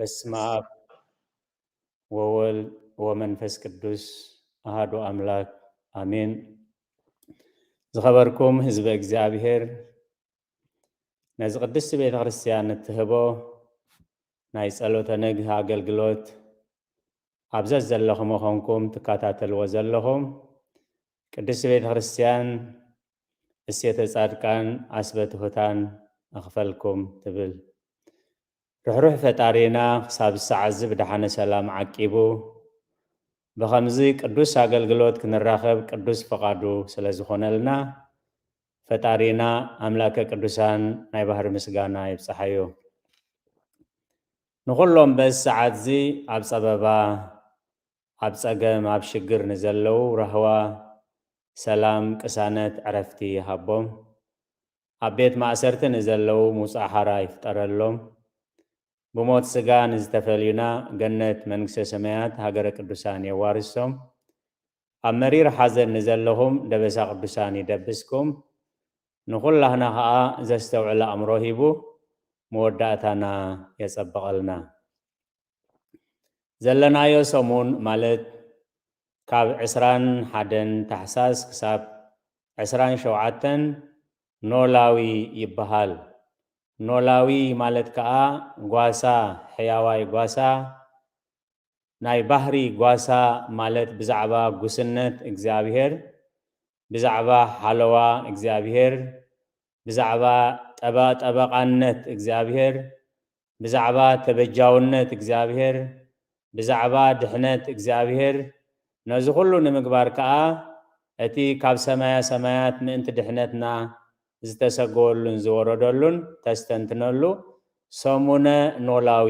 በስመ አብ ወወልድ ወመንፈስ ቅዱስ አሐዱ አምላክ አሜን። ዝኸበርኩም ህዝበ እግዚኣብሔር፣ ነዚ ቅድስቲ ቤተ ክርስቲያን እትህቦ ናይ ጸሎተ ነግህ ኣገልግሎት ኣብ ዘዘለኹም ኾንኩም ትከታተልዎ ዘለኹም፣ ቅድስቲ ቤተ ክርስቲያን እሴተ ጻድቃን አስበ ትሑታን እኽፈልኩም ትብል። ርሕሩሕ ፈጣሪና ክሳብ ሰዓት እዚ ብደሓነ ሰላም ዓቂቡ፣ ብኸምዚ ቅዱስ ኣገልግሎት ክንራኸብ ቅዱስ ፍቓዱ ስለ ዝኾነልና፣ ፈጣሪና ኣምላከ ቅዱሳን ናይ ባህሪ ምስጋና ይብጽሓዮ። ንኹሎም በዚ ሰዓት እዚ ኣብ ጸበባ፣ ኣብ ጸገም፣ ኣብ ሽግር ንዘለዉ ራህዋ፣ ሰላም፣ ቅሳነት፣ ዕረፍቲ ይሃቦም። ኣብ ቤት ማእሰርቲ ንዘለዉ ሙጻእ ሓራ ይፍጠረሎም። ብሞት ስጋ ንዝተፈልዩና ገነት መንግስተ ሰማያት ሃገረ ቅዱሳን የዋርሶም። ኣብ መሪር ሓዘን ንዘለኹም ደበሳ ቅዱሳን ይደብስኩም። ንኹላህና ኸኣ ዘስተውዕል ኣእምሮ ሂቡ መወዳእታና የጸብቐልና። ዘለናዮ ሰሙን ማለት ካብ ዕስራን ሓደን ታሕሳስ ክሳብ ዕስራን ሸውዓተን ኖላዊ ይበሃል። ኖላዊ ማለት ከኣ ጓሳ፣ ሕያዋይ ጓሳ፣ ናይ ባህሪ ጓሳ ማለት ብዛዕባ ጉስነት እግዚኣብሔር፣ ብዛዕባ ሓለዋ እግዚኣብሔር፣ ብዛዕባ ጠባ-፣ ጠበቓነት እግዚኣብሔር፣ ብዛዕባ ተበጃውነት እግዚኣብሔር፣ ብዛዕባ ድሕነት እግዚኣብሔር፣ ነዚ ኩሉ ንምግባር ከኣ እቲ ካብ ሰማያ ሰማያት ምእንቲ ድሕነትና ዝተሰገወሉን ዝወረደሉን ተስተንትነሉ ሰሙነ ኖላዊ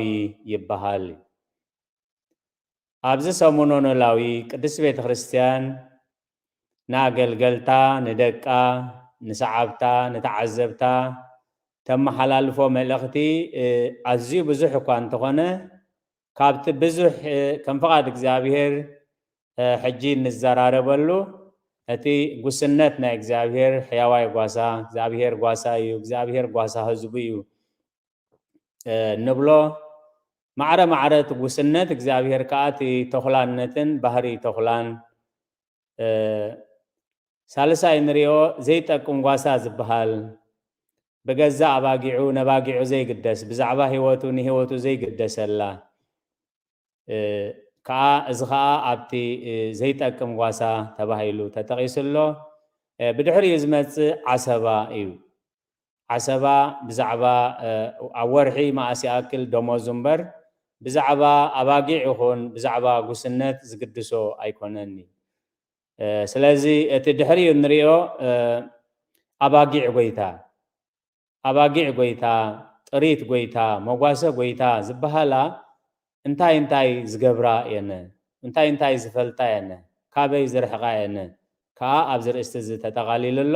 ይበሃል። ኣብዚ ሰሙነ ኖላዊ ቅድስቲ ቤተ ክርስቲያን ንኣገልገልታ፣ ንደቃ፣ ንሰዓብታ፣ ንተዓዘብታ ተመሓላልፎ መልእኽቲ፣ እ፣ ኣዝዩ ብዙሕ እኳ እንተኾነ፣ ካብቲ ብዙሕ፣ እ፣ ከም ፍቓድ እግዚኣብሔር፣ እ፣ ሕጂ እንዘራረበሉ፣ እቲ ጉስነት ናይ እግዚኣብሔር ሕያዋይ ጓሳ፣ እግዚኣብሔር ጓሳ እዩ፣ እግዚኣብሔር ጓሳ ህዝቡ እዩ፣ እ፣ እንብሎ ማዕረ ማዕረ እቲ ጉስነት እግዚኣብሔር ከኣ እቲ ተኹላነትን ባህሪ ተኹላን፣ እ፣ ሳልሳይ እንሪኦ ዘይጠቅም ጓሳ ዝበሃል ብገዛእ ኣባጊዑ ነባጊዑ ዘይግደስ፣ ብዛዕባ ህይወቱ ንህይወቱ ዘይግደሰላ፣ እ፣ ከኣ እዚ ከኣ ኣብቲ፣ እ፣ ዘይጠቅም ጓሳ ተባሂሉ ተጠቒሱ ኣሎ። እ፣ ብድሕሪኡ ዝመጽእ ዓሰባ እዩ። ዓሰባ ብዛዕባ፣ እ፣ ኣብ ወርሒ መኣስ ይኣክል ደሞዙ እምበር ብዛዕባ ኣባጊዕ ይኹን ብዛዕባ ጉስነት ዝግድሶ ኣይኮነን እዩ። እ፣ ስለዚ እቲ ድሕሪኡ እንሪኦ፣ እ፣ ኣባጊዕ ጎይታ፣ ኣባጊዕ ጎይታ፣ ጥሪት ጎይታ፣ መጓሰ ጎይታ ዝበሃላ እንታይ እንታይ ዝገብራ እየን? እንታይ እንታይ ዝፈልጣ እየን? ካበይ ዝርሕቓ እየን? ከኣ ኣብዚ ርእስቲ እዚ ተጠቓሊሉ ኣሎ።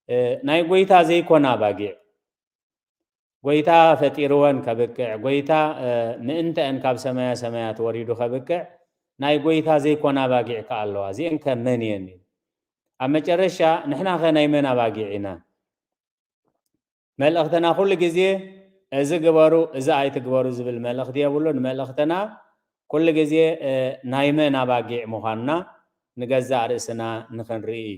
እ፣ ናይ ጎይታ ዘይኮና ኣባጊዕ፣ ጎይታ ፈጢርወን ከብቅዕ፣ ጎይታ፣ እ፣ ምእንተአን ካብ ሰማያ ሰማያት ወሪዱ ከብቅዕ፣ ናይ ጎይታ ዘይኮና ኣባጊዕ ከኣ ኣለዋ። እዚአን ከ መን እየን? ኣብ መጨረሻ ንሕና ኸ ናይ መን ኣባጊዕ ኢና? መልእኽትና ኩሉ ግዜ እዚ ግበሩ፣ እዚ ኣይትግበሩ ዝብል መልእኽቲ የብሉን። መልእኽትና ኩሉ ግዜ፣ እ፣ ናይ መን ኣባጊዕ ምዃንና ንገዛእ ርእስና ንኽንርኢ እዩ።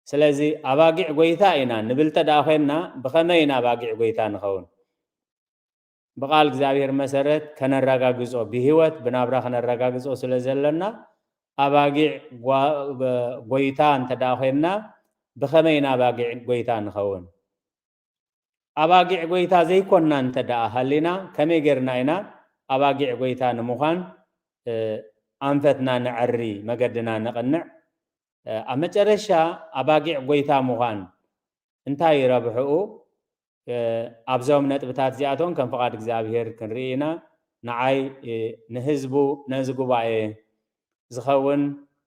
ስለዚ ኣባጊዕ ጎይታ ኢና ንብል እንተ ደኣ ኾይንና፣ ብኸመይ ኢና ኣባጊዕ ጎይታ ንኸውን? ብቃል እግዚኣብሔር መሰረት ከነረጋግጾ፣ ብህይወት ብናብራ ከነረጋግጾ ስለ ዘለና፣ ኣባጊዕ ጓ-፣ ጎይታ እንተ ደኣ ኾይንና፣ ብኸመይ ኢና ኣባጊዕ ጎይታ ንኸውን? ኣባጊዕ ጎይታ ዘይኮንና እንተ ደኣ ሃሊና፣ ከመይ ጌርና ኢና ኣባጊዕ ጎይታ ንምዃን፣ እ፣ ኣንፈትና ነዐሪ፣ መገድና ነቕንዕ? እ፣ ኣብ መጨረሻ ኣባጊዕ ጎይታ ምዃን እንታይ እዩ ረብሕኡ? እ፣ ኣብዞም ነጥብታት እዚኣቶም ከም ፍቓድ እግዚኣብሔር ክንርኢ ኢና። ንዓይ፣ እ፣ ንህዝቡ፣ ነዚ ጉባኤ ዝኸውን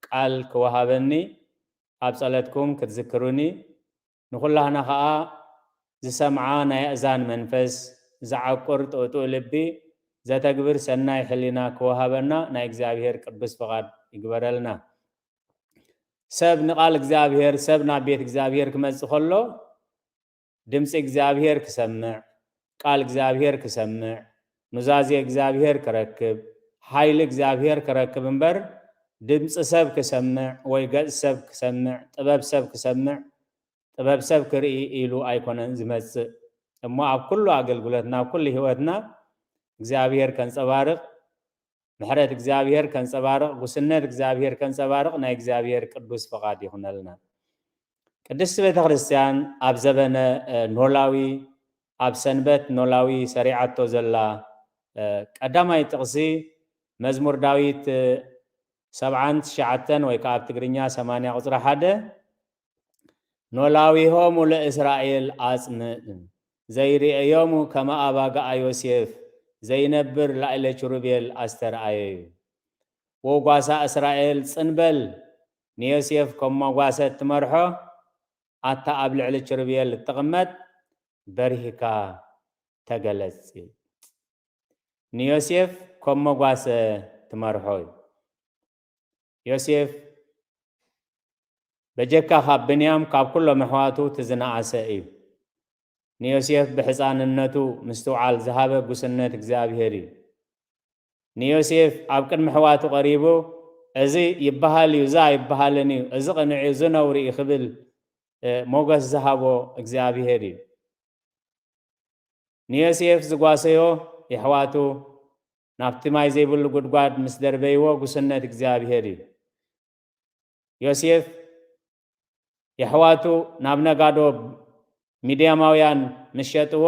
ቃል ክወሃበኒ፣ ኣብ ጸሎትኩም ክትዝክሩኒ፣ ንኹላህና ኸኣ ዝሰምዓ ናይ ኣእዛን መንፈስ፣ ዝዓቁር ጥኡጥኡ ልቢ፣ ዘተግብር ሰናይ ሕሊና ክወሃበና ናይ እግዚኣብሔር ቅዱስ ፍቓድ ይግበረልና። ሰብ ንቃል እግዚኣብሔር፣ ሰብ ናብ ቤት እግዚኣብሔር ክመጽእ ከሎ፣ ድምጺ እግዚኣብሔር ክሰምዕ፣ ቃል እግዚኣብሔር ክሰምዕ፣ ኑዛዜ እግዚኣብሔር ክረክብ፣ ሓይሊ እግዚኣብሔር ክረክብ እምበር፣ ድምፂ ሰብ ክሰምዕ ወይ ገፅ ሰብ ክሰምዕ፣ ጥበብ ሰብ ክሰምዕ፣ ጥበብ ሰብ ክርኢ ኢሉ ኣይኮነን ዝመጽእ። እሞ ኣብ ኩሉ ኣገልግሎትና፣ ኣብ ኩሉ ህይወትና እግዚኣብሔር ከንጸባርቕ፣ ምሕረት እግዚኣብሔር ከንጸባርቕ፣ ጉስነት እግዚኣብሔር ከንጸባርቕ ናይ እግዚኣብሔር ቅዱስ ፍቓድ ይኹነልና። ቅድስቲ ቤተ ክርስቲያን ኣብ ዘበነ፣ እ፣ ኖላዊ፣ ኣብ ሰንበት ኖላዊ ሰሪዓቶ ዘላ፣ እ፣ ቀዳማይ ጥቕሲ መዝሙር ዳዊት፣ እ፣ ሰብዓን ትሽዓተን ወይ ከኣ ኣብ ትግርኛ ሰማንያ ቁጽሪ ሓደ፣ ኖላዊሆሙ ለእስራኤል ኣጽምእ፣ ዘይርእዮሙ ከመ ኣባግዓ ዮሴፍ፣ ዘይነብር ላዕለ ኪሩቤል ኣስተርኣየዩ። ወጓሳ እስራኤል ጽን በል፣ ንዮሴፍ ከም መጓሰ እትመርሖ፣ ኣታ ኣብ ልዕሊ ኪሩቤል እትቕመጥ፣ በሪህካ ተገለጽ። ንዮሴፍ ከም መጓሰ ትመርሖ እዩ። ዮሴፍ በጀካ ካብ ብንያም ካብ ኩሎም ኣሕዋቱ እቲ ዝነኣሰ እዩ። ንዮሴፍ ብሕፃንነቱ ምስትውዓል ዝሃበ ጉስነት እግዚኣብሔር እዩ። ንዮሴፍ ኣብ ቅድሚ ኣሕዋቱ ቀሪቡ፣ "እዚ ይበሃል እዩ፣ እዚ ኣይበሃልን እዩ፣ እዚ ቅኑዕ እዩ፣ እዚ ነውሪ እዩ" ክብል፣ እ፣ ሞገስ ዝሃቦ እግዚኣብሔር እዩ። ንዮሴፍ ዝጓሰዮ የሕዋቱ ናብቲ ማይ ዘይብሉ ጉድጓድ ምስ ደርበይዎ ጉስነት እግዚኣብሔር እዩ። ዮሴፍ የሕዋቱ ናብ ነጋዶ ሚድያማውያን ምስ ሸጥዎ፣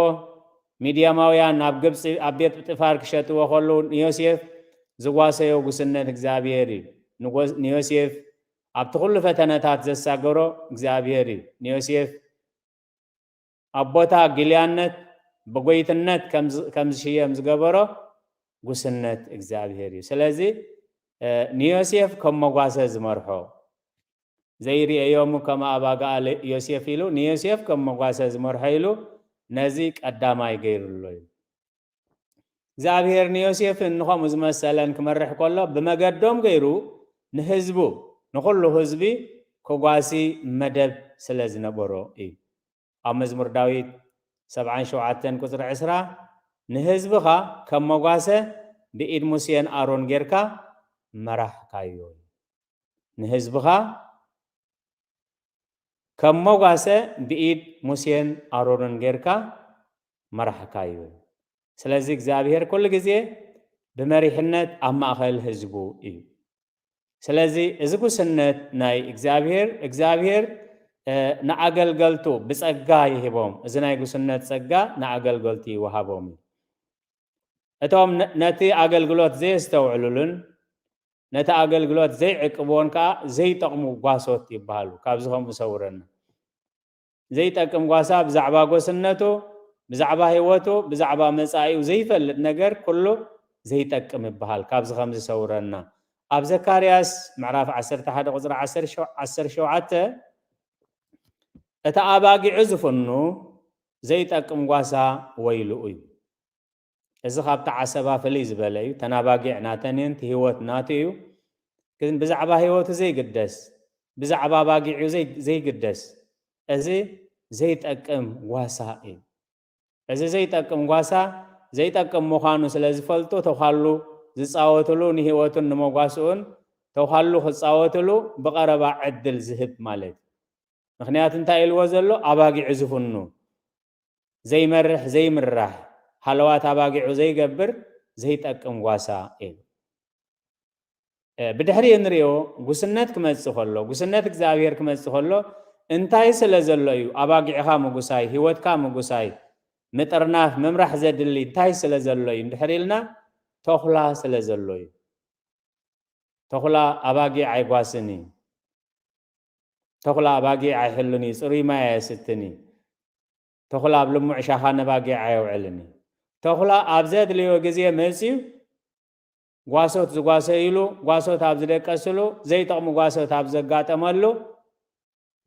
ሚድያማውያን ናብ ግብፂ ኣብ ቤት ጲጢፋር ክሸጥዎ ከለዉ ንዮሴፍ ዝጓሰዮ ጉስነት እግዚኣብሔር እዩ። ንጎ-፣ ንዮሴፍ ኣብቲ ኩሉ ፈተነታት ዘሳገሮ እግዚኣብሔር እዩ። ንዮሴፍ ኣብ ቦታ ጊልያነት ብጎይትነት ከም ዝ-፣ ከም ዝሽየም ዝገበሮ ጉስነት እግዚኣብሔር እዩ። ስለዚ፣ እ፣ ንዮሴፍ ከም መጓሰ ዝመርሖ፣ "ዘይርእዮሙ ከም ኣባግዓ ለ-፣ ዮሴፍ" ኢሉ፣ ንዮሴፍ ከም መጓሰ ዝመርሖ ኢሉ ነዚ ቀዳማይ ገይሩሎ እዩ። እግዚኣብሔር ንዮሴፍን ንኸምኡ ዝመሰለን ክመርሕ ከሎ፣ ብመገዶም ገይሩ ንህዝቡ፣ ንኹሉ ህዝቢ ክጓሲ መደብ ስለ ዝነበሮ እዩ። ኣብ መዝሙር ዳዊት ሰብዓን ሸውዓተን ቁጽሪ ዕስራ፣ "ንህዝብኻ ከም መጓሰ ብኢድ ሙሴን ኣሮን ጌርካ መራሕካዮ" እዩ። ንህዝብኻ ከም መጓሰ ብኢድ ሙሴን ኣሮንን ጌርካ መራሕካዮ። ስለዚ እግዚኣብሔር ኩሉ ግዜ ብመሪሕነት ኣብ ማእከል ህዝቡ እዩ። ስለዚ እዚ ጉስነት ናይ እግዚኣብሔር፣ እግዚኣብሔር፣ እ፣ ንኣገልገልቱ ብጸጋ ይህቦም። እዚ ናይ ጉስነት ጸጋ ንኣገልገልቱ ይወሃቦም እዩ። እቶም ነ-፣ ነቲ ኣገልግሎት ዘየስተውዕሉሉን ነቲ ኣገልግሎት ዘይዕቅብዎን ከኣ ዘይጠቕሙ ጓሶት ይበሃሉ። ካብዚ ከምኡ ሰውረና። ዘይጠቅም ጓሳ ብዛዕባ ጎስነቱ፣ ብዛዕባ ህይወቱ፣ ብዛዕባ መጻኢኡ ዘይፈልጥ ነገር ኩሉ ዘይጠቅም ይበሃል። ካብዚ ከምዚ ሰውረና። ኣብ ዘካርያስ ምዕራፍ ዓሰርተ ሓደ ቁጽሪ ዓሰርተ ሸው-፣ ዓሰርተ ሸውዓተ፣ "እቲ ኣባጊዑ ዝፍኑ ዘይጠቅም ጓሳ ወይልኡ እዩ።" እዚ ካብቲ ዓሰባ ፍልይ ዝበለ እዩ። እተን ኣባጊዕ ናተን እየን፣ እቲ ህይወት ናቱ እዩ። ግን ብዛዕባ ህይወቱ ዘይግደስ፣ ብዛዕባ ኣባጊዑ ዘይ-፣ ዘይግደስ፣ እዚ ዘይጠቅም ጓሳ እዩ። እዚ ዘይጠቅም ጓሳ ዘይጠቅም ምዃኑ ስለ ዝፈልጡ፣ ተዃሉ ዝጻወትሉ፣ ንህይወቱን ንመጓስኡን ተዃሉ ክጻወትሉ ብቐረባ ዕድል ዝህብ ማለት እዩ። ምኽንያቱ እንታይ ኢልዎ ዘሎ? ኣባጊዑ ዝፍኑ፣ ዘይመርሕ፣ ዘይምራሕ፣ ሃለዋት ኣባጊዑ ዘይገብር፣ ዘይጠቅም ጓሳ እዩ። እ፣ ብድሕሪኡ ንሪኦ፣ ጉስነት ክመጽእ ከሎ፣ ጉስነት እግዚኣብሔር ክመጽእ ከሎ፣ እንታይ ስለ ዘሎ እዩ ኣባጊዕኻ ምጉሳይ፣ ህይወትካ ምጉሳይ፣ ምጥርናፍ፣ ምምራሕ ዘድሊ እንታይ ስለ ዘሎ እዩ እንድሕር ኢልና፣ ተኹላ ስለ ዘሎ እዩ። ተኹላ ኣባጊዕ ኣይጓስን እዩ። ተኹላ ኣባጊዕ ኣይሕሉን እዩ፣ ጽሩይ ማይ ኣየስትን እዩ። ተኹላ ኣብ ልሙዕ ሻኻ ነባጊዕ ኣየውዕልን እዩ። ተኹላ ኣብ ዘድልዮ ግዜ መጽዩ ጓሶት ዝጓሰይሉ፣ ጓሶት ኣብ ዝደቀስሉ፣ ዘይጠቕሙ ጓሶት ኣብ ዘጋጠመሉ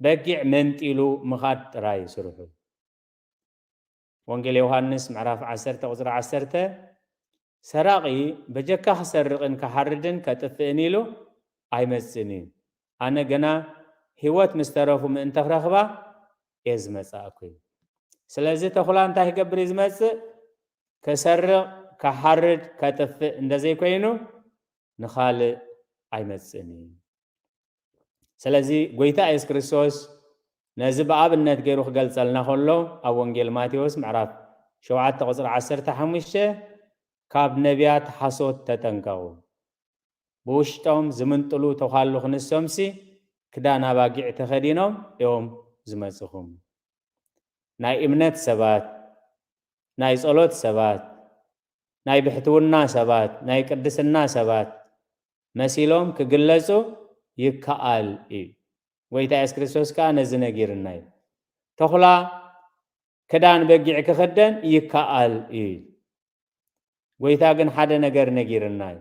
በጊዕ መንጢሉ ምኻድ ጥራይ እዩ ስርሑ። ወንጌል ዮሃንስ ምዕራፍ ዓሰርተ ቁጽሪ ዓሰርተ፣ "ሰራቒ በጀካ ክሰርቕን ክሓርድን ከጥፍእን ኢሉ ኣይመጽእን እዩ። ኣነ ግና ህይወት ምስ ተረፉ ምእንቲ ክረኽባ እየ ዝመጻእኩ" እዩ። ስለዚ ተኹላ እንታይ ክገብር እዩ ዝመጽእ? ክሰርቕ፣ ከሓርድ ከጥፍእ እንደዘይኮይኑ ንኻልእ ኣይመጽእን እዩ። ስለዚ ጎይታ የሱስ ክርስቶስ ነዚ ብኣብነት ገይሩ ክገልጸልና ከሎ ኣብ ወንጌል ማቴዎስ ምዕራፍ ሸውዓተ ቁጽሪ ዓሰርተ ሓሙሽተ ካብ ነቢያት ሓሶት ተጠንቀቑ፣ ብውሽጦም ዝምንጥሉ ተዃሉ ክንሶምሲ ክዳን ኣባጊዕ ተኸዲኖም እዮም ዝመጽኹም። ናይ እምነት ሰባት፣ ናይ ጸሎት ሰባት፣ ናይ ብሕትውና ሰባት፣ ናይ ቅድስና ሰባት መሲሎም ክግለጹ ይከኣል እዩ። ጎይታ የሱስ ክርስቶስ ከኣ ነዚ ነጊርና እዩ። ተኹላ ክዳን በጊዕ ክኽደን ይከኣል እዩ። ጎይታ ግን ሓደ ነገር ነጊርና እዩ።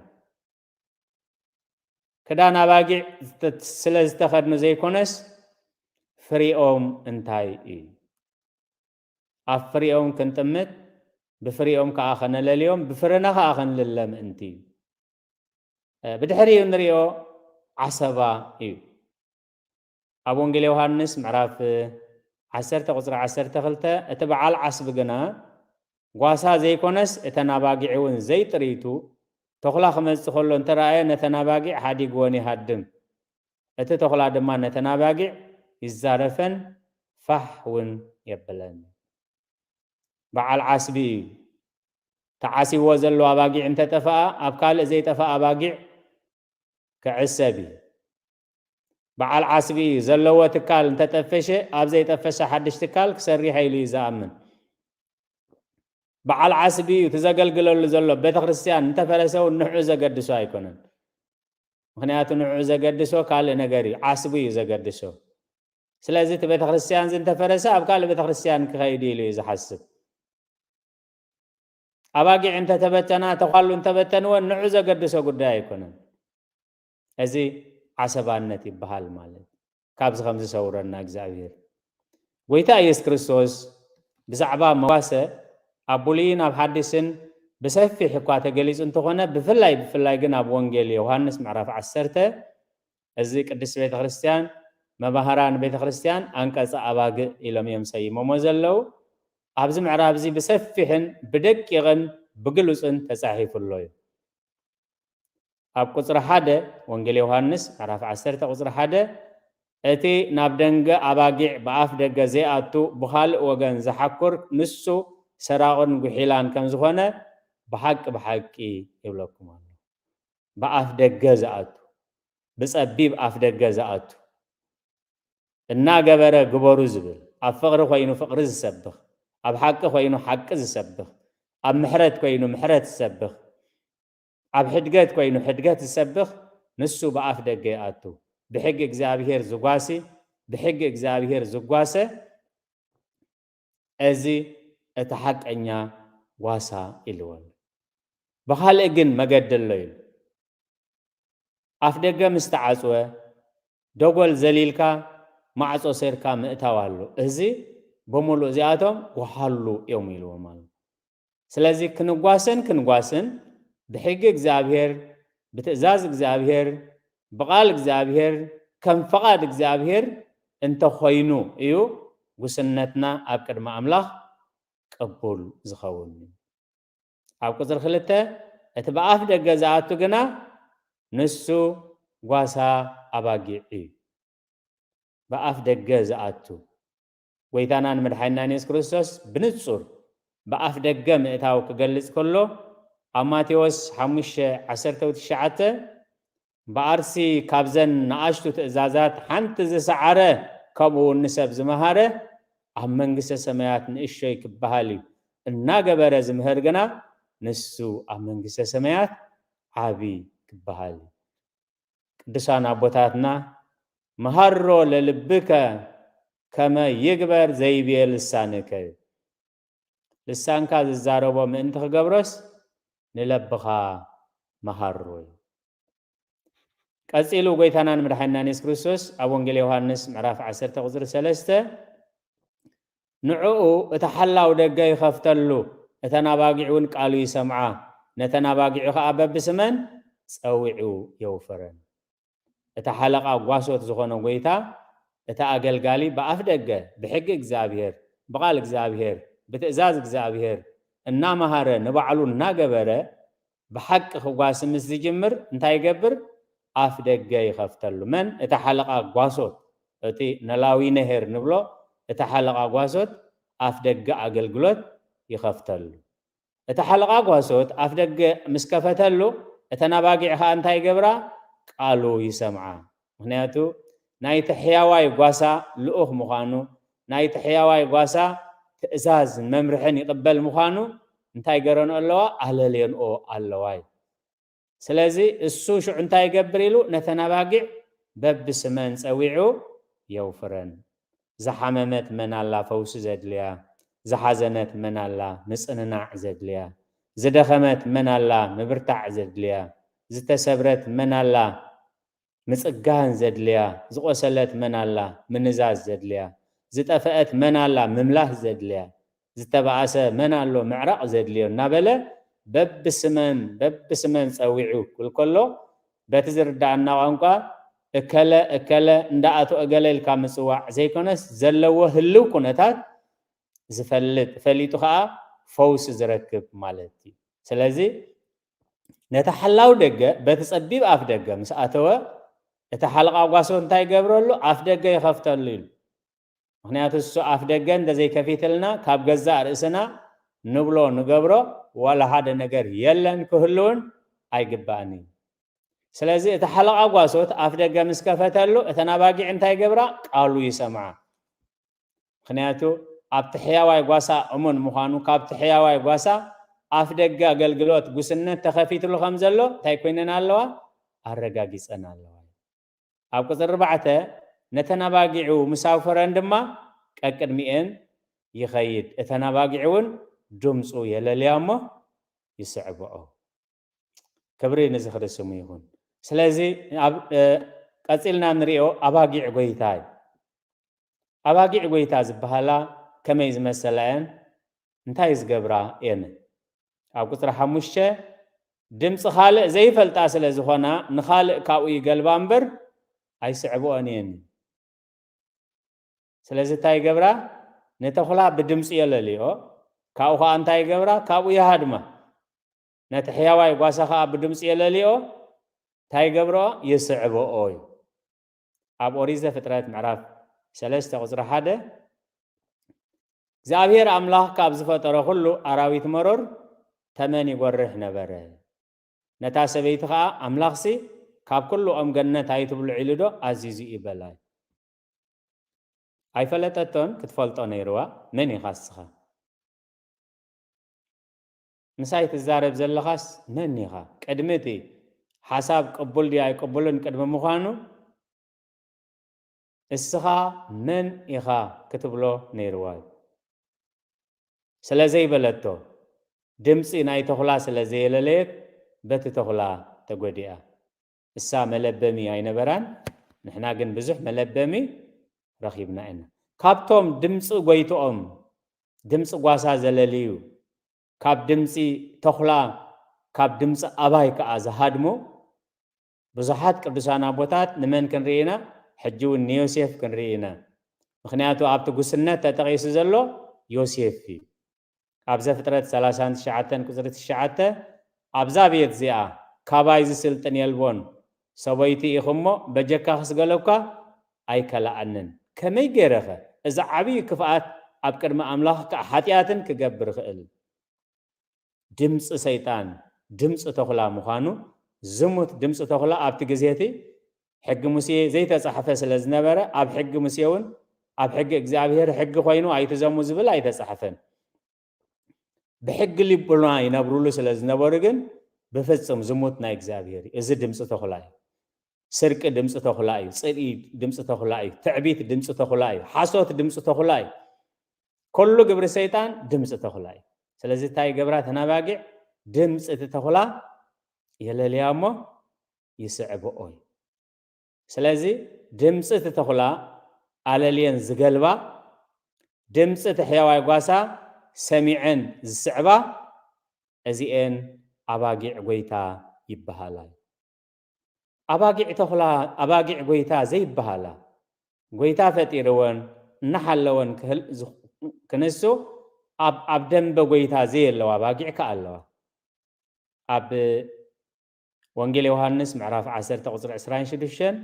ክዳን ኣባጊዕ ዝተ-፣ ስለ ዝተኸድኑ ዘይኮነስ ፍሪኦም እንታይ እዩ? ኣብ ፍሪኦም ክንጥምት፣ ብፍሪኦም ከኣ ከነለልዮም፣ ብፍረና ከኣ ክንልለ ምእንቲ እዩ። እ፣ ብድሕሪኡ ንሪኦ ዓሰባ እዩ። ኣብ ወንጌል ዮሃንስ ምዕራፍ ዓሰርተ ቁጽሪ ዓሰርተ ክልተ፣ እቲ በዓል ዓስቢ ግና ጓሳ ዘይኮነስ እተን ኣባጊዕ እውን ዘይጥሪቱ፣ ተኹላ ክመጽእ ከሎ እንተረኣየ ነተን ኣባጊዕ ሓዲግወን ይሃድም። እቲ ተኹላ ድማ ነተን ኣባጊዕ ይዛረፈን ፋሕ እውን የብለን። በዓል ዓስቢ እዩ። ተዓሲዎ ዘሎ ኣባጊዕ እንተጠፍኣ፣ ኣብ ካልእ ዘይጠፍኣ ኣባጊዕ ክዕሰብ እዩ። በዓል ዓስቢ እዩ። ዘለዎ ትካል እንተጠፈሸ፣ ኣብ ዘይጠፈሸ ሓድሽ ትካል ክሰርሕ ኢሉ እዩ ዝኣምን። በዓል ዓስቢ እዩ። እቲ ዘገልግለሉ ዘሎ ቤተ ክርስቲያን እንተፈረሰ እውን ንዕኡ ዘገድሶ ኣይኮነን። ምኽንያቱ ንዕኡ ዘገድሶ ካልእ ነገር እዩ። ዓስቢ እዩ ዘገድሶ። ስለዚ እቲ ቤተ ክርስቲያን እዚ እንተፈረሰ፣ ኣብ ካልእ ቤተ ክርስቲያን ክኸይድ ኢሉ እዩ ዝሓስብ። ኣባጊዕ እንተተበተና፣ ተዃሉ እንተበተንወን ንዑ ዘገድሶ ጉዳይ ኣይኮነን። እዚ ዓሰባነት ይበሃል ማለት። ካብዚ ከም ዝሰውረና እግዚኣብሔር። ጎይታ ኢየሱስ ክርስቶስ ብዛዕባ መዋሰ ኣብ ብሉይን ኣብ ሓዲስን ብሰፊሕ እኳ ተገሊጹ እንተኾነ፣ ብፍላይ፣ ብፍላይ ግን ኣብ ወንጌል ዮሃንስ ምዕራፍ ዓሰርተ፣ እዚ ቅድስት ቤተ ክርስቲያን፣ መባህራን ቤተ ክርስቲያን፣ ኣንቀጸ ኣባግዕ ኢሎም እዮም ሰይሞሞ ዘለዉ። ኣብዚ ምዕራፍ እዚ ብሰፊሕን ብደቂቕን ብግሉጽን ተጻሒፉ ኣሎ እዩ። ኣብ ቁጽሪ ሓደ፣ ወንጌል ዮሃንስ ምዕራፍ ዓሰርተ ቁጽሪ ሓደ፣ "እቲ ናብ ደንገ ኣባጊዕ ብኣፍ ደገ ዘይኣቱ ብኻልእ ወገን ዝሓኩር ንሱ ሰራቕን ጉሒላን ከም ዝኾነ ብሓቂ ብሓቂ ይብለኩም ኣሎ።" ብኣፍ ደገ ዝኣቱ፣ ብጸቢብ ኣፍ ደገ ዝኣቱ፣ እናገበረ ግበሩ ዝብል፣ ኣብ ፍቕሪ ኮይኑ ፍቕሪ ዝሰብኽ፣ ኣብ ሓቂ ኮይኑ ሓቂ ዝሰብኽ፣ ኣብ ምሕረት ኮይኑ ምሕረት ዝሰብኽ፣ ኣብ ሕድገት ኮይኑ ሕድገት ዝሰብኽ፣ ንሱ ብኣፍ ደገ ይኣቱ። ብሕጊ እግዚኣብሔር ዝጓሲ፣ ብሕጊ እግዚኣብሔር ዝጓሰ፣ እዚ እቲ ሓቀኛ ጓሳ ኢልዎ ኣሎ። ብኻልእ ግን መገዲ ኣሎ ኢሉ። ኣፍ ደገ ምስ ተዓጽወ፣ ደጎል ዘሊልካ ማዕጾ ሴርካ ምእታው ኣሎ። እዚ ብምሉእ እዚኣቶም ጎሓሉ እዮም ኢልዎም ኣሎ። ስለዚ ክንጓሰን ክንጓስን ብሕጊ እግዚኣብሔር፣ ብትእዛዝ እግዚኣብሔር፣ ብቓል እግዚኣብሔር፣ ከም ፍቓድ እግዚኣብሔር እንተኾይኑ እዩ ጉስነትና ኣብ ቅድሚ ኣምላኽ ቅቡል ዝኸውን። ኣብ ቁጽሪ ክልተ፣ እቲ ብኣፍ ደገ ዝኣቱ ግና ንሱ ጓሳ ኣባጊዕ እዩ። ብኣፍ ደገ ዝኣቱ፣ ጎይታናን መድሓኒናን የሱስ ክርስቶስ ብንጹር ብኣፍ ደገ ምእታው ክገልጽ ከሎ፣ ኣብ ማቴዎስ ሓሙሽተ ዓሰርተ ትሽዓተ፣ "ብኣርሲ ካብዘን ንኣሽቱ ትእዛዛት ሓንቲ ዝሰዓረ፣ ከምኡ እውን ንሰብ ዝመሃረ፣ ኣብ መንግስተ ሰማያት ንእሽቶይ ክበሃል እዩ፣ እናገበረ ዝምህር ግና ንሱ ኣብ መንግስተ ሰማያት ዓቢ ክበሃል እዩ።" ቅዱሳን ኣቦታትና፣ "መሃሮ ለልብከ ከመ ይግበር ዘይቤ ልሳንከ" እዩ። ልሳንካ ዝዛረቦ ምእንቲ ክገብሮስ ንለብኻ መሃሮ እዩ። ቀጺሉ ጎይታናን መድሓኒናን የሱስ ክርስቶስ ኣብ ወንጌል ዮሃንስ ምዕራፍ ዓሰርተ ቁጽሪ ሰለስተ፣ "ንዕኡ እቲ ሓላው ደገ ይኸፍተሉ፣ እተን ኣባጊዕ እውን ቃሉ ይሰምዓ፣ ነተን ኣባጊዑ ኸኣ በብስመን ጸዊዑ የውፍረን።" እቲ ሓለቓ ጓሶት ዝኾነ ጎይታ፣ እቲ ኣገልጋሊ ብኣፍ ደገ፣ ብሕጊ እግዚኣብሔር፣ ብቓል እግዚኣብሔር፣ ብትእዛዝ እግዚኣብሔር እናመሃረ ንባዕሉ እናገበረ ብሓቂ ክጓሲ ምስ ዝጅምር እንታይ ይገብር? ኣፍ ደገ ይኸፍተሉ። መን? እቲ ሓለቓ ጓሶት፣ እቲ ነላዊ ነሄር ንብሎ፣ እቲ ሓለቓ ጓሶት ኣፍ ደገ ኣገልግሎት ይኸፍተሉ። እቲ ሓለቓ ጓሶት ኣፍ ደገ ምስ ከፈተሉ፣ እተን ኣባጊዕ ኸኣ እንታይ ይገብራ? ቃሉ ይሰምዓ። ምኽንያቱ ናይቲ ሕያዋይ ጓሳ ልኡኽ ምዃኑ፣ ናይቲ ሕያዋይ ጓሳ ትእዛዝ መምርሕን ይቕበል ምዃኑ እንታይ ገረንኦ ኣለዋ? ኣለልየንኦ ኣለዋ እዩ። ስለዚ እሱ ሽዑ እንታይ ይገብር ኢሉ ነተን ኣባጊዕ በብስመን ጸዊዑ የውፍረን። ዝሓመመት መን ኣላ ፈውሲ ዘድልያ? ዝሓዘነት መን ኣላ ምጽንናዕ ዘድልያ? ዝደኸመት መን ኣላ ምብርታዕ ዘድልያ? ዝተሰብረት መን ኣላ ምጽጋን ዘድልያ? ዝቆሰለት መን ኣላ ምንዛዝ ዘድልያ? ዝጠፈአት መን ኣላ ምምላስ ዘድልያ? ዝተባእሰ መን ኣሎ ምዕራቕ ዘድልዮ እናበለ በብስመን በብስመን ጸዊዑ ክብል ከሎ በቲ ዝርዳኣና ቋንቋ እከለ እከለ እንዳ ኣቶ እገለ ኢልካ ምጽዋዕ ዘይኮነስ ዘለዎ ህልው ኩነታት ዝፈልጥ፣ ፈሊጡ ኸኣ ፈውሲ ዝረክብ ማለት እዩ። ስለዚ ነቲ ሓላው ደገ በቲ ጸቢብ ኣፍ ደገ ምስ ኣተወ እቲ ሓለቓ ጓሶ እንታይ ይገብረሉ? ኣፍ ደገ ይኸፍተሉ ኢሉ። ምኽንያቱ እሱ ኣፍ ደገ እንተዘይከፊትልና ካብ ገዛእ ርእስና ንብሎ ንገብሮ ዋላ ሓደ ነገር የለን፣ ክህልውን ኣይግባእን እዩ። ስለዚ እቲ ሓለቓ ጓሶት ኣፍ ደገ ምስ ከፈተሉ እተን ኣባጊዕ እንታይ ይገብራ? ቃሉ ይሰምዓ። ምኽንያቱ ኣብቲ ሕያዋይ ጓሳ እሙን ምዃኑ፣ ካብቲ ሕያዋይ ጓሳ ኣፍ ደገ ኣገልግሎት ጉስነት ተኸፊትሉ ከም ዘሎ እንታይ ኮይነን ኣለዋ? ኣረጋጊጸን ኣለዋ። ኣብ ቁጽሪ ኣርባዕተ ነተን ኣባጊዑ ምስ ኣውፈረን ድማ ቀቅድሚኤን ይኸይድ፣ እተን ኣባጊዕ እውን ድምፁ የለልያ እሞ ይስዕብኦ። ክብሪ ንዝኽሪ ስሙ ይኹን። ስለዚ ኣብ ቀጺልና ንሪኦ ኣባጊዕ ጎይታ እዩ። ኣባጊዕ ጎይታ ዝበሃላ ከመይ ዝመሰላ እየን? እንታይ ዝገብራ እየን? ኣብ ቁጽሪ ሓሙሽተ ድምፂ ካልእ ዘይፈልጣ ስለ ዝኾና ንኻልእ ካብኡ ይገልባ እምበር ኣይስዕብኦን እየን። ስለዚ እንታይ ይገብራ? ንተኹላ ብድምፂ የለልዮ። ካብኡ ኸዓ እንታይ ይገብራ? ካብኡ ይሃድማ። ነቲ ሕያዋይ ጓሳ ኸዓ ብድምፂ የለልዮ። እንታይ ይገብርኦ? ይስዕብኦ እዩ። ኣብ ኦሪት ዘፍጥረት ምዕራፍ ሰለስተ ቁፅሪ ሓደ እግዚኣብሔር ኣምላኽ ካብ ዝፈጠሮ ኩሉ ኣራዊት መሮር ተመን ይጎርሕ ነበረ። ነታ ሰበይቲ ኸዓ ኣምላኽሲ ካብ ኩሉ ኦም ገነት ኣይትብልዑ ኢሉ ዶ ኣዚዙ እዩ በላ። ኣይፈለጠቶን ክትፈልጦ ነይርዋ። መን ኢኻ እስኻ? ምሳይ ትዛረብ ዘለኻስ መን ኢኻ? ቅድሚ እቲ ሓሳብ ቅቡል ድዩ ኣይቅቡልን ቅድሚ ምዃኑ እስኻ መን ኢኻ ክትብሎ ነይርዋ እዩ። ስለ ዘይበለቶ፣ ድምፂ ናይ ተኹላ ስለ ዘየለለየት በቲ ተኹላ ተጎዲኣ። እሳ መለበሚ ኣይነበራን፣ ንሕና ግን ብዙሕ መለበሚ ረኺብና ኢና። ካብቶም ድምፂ ጎይትኦም፣ ድምፂ ጓሳ ዘለልዩ፣ ካብ ድምፂ ተኹላ፣ ካብ ድምፂ ኣባይ ከዓ ዝሃድሙ ብዙሓት ቅዱሳን ኣቦታት ንመን ክንርኢ ኢና? ሕጂ እውን ንዮሴፍ ክንርኢ ኢና። ምኽንያቱ ኣብቲ ጉስነት ተጠቒሱ ዘሎ ዮሴፍ እዩ። ኣብ ዘፍጥረት ሰላሳን ትሽዓተን ቁፅሪ ትሽዓተ ኣብዛ ቤት እዚኣ ካባይ ዝስልጥን የልቦን፣ ሰበይቲ ኢኹ እሞ በጀካ ክስገለኳ ኣይከላኣንን። ከመይ ገይረኸ እዚ ዓብዪ ክፍኣት ኣብ ቅድሚ ኣምላኽ ከዓ ሓጢኣትን ክገብር ይኽእል? ድምፂ ሰይጣን ድምፂ ተኹላ ምዃኑ፣ ዝሙት ድምፂ ተኹላ ኣብቲ ግዜ እቲ ሕጊ ሙሴ ዘይተፃሕፈ ስለ ዝነበረ ኣብ ሕጊ ሙሴ እውን ኣብ ሕጊ እግዚኣብሔር ሕጊ ኮይኑ ኣይትዘሙ ዝብል ኣይተፃሕፈን። ብሕጊ ልቡና ይነብሩሉ ስለ ዝነበሩ ግን ብፍፁም ዝሙት ናይ እግዚኣብሔር እዩ። እዚ ድምፂ ተኹላ እዩ። ስርቂ ድምፂ ተኹላ እዩ። ፅልኢ ድምፂ ተኹላ እዩ። ትዕቢት ድምፂ ተኹላ እዩ። ሓሶት ድምፂ ተኹላ እዩ። ኩሉ ግብሪ ሰይጣን ድምፂ ተኹላ እዩ። ስለዚ እንታይ ገብራ ተናባጊዕ ድምፂ እቲ ተኹላ የለልያ እሞ ይስዕብኦ እዩ። ስለዚ ድምፂ እቲ ተኹላ ኣለልየን ዝገልባ፣ ድምፂ እቲ ሕያዋይ ጓሳ ሰሚዐን ዝስዕባ፣ እዚኤን ኣባጊዕ ጎይታ ይበሃላ። ኣባጊዕ ተኹላ፣ ኣባጊዕ ጎይታ ዘይበሃላ፣ ጎይታ ፈጢርወን እናሓለወን ክህል-፣ ዝ-፣ ክንሱ ኣብ ደንበ ጎይታ ዘየለዋ ኣባጊዕ ከኣ ኣለዋ። ኣብ ወንጌል ዮሃንስ ምዕራፍ ዓሰርተ ቁጽሪ ዕስራን ሽዱሽተን፣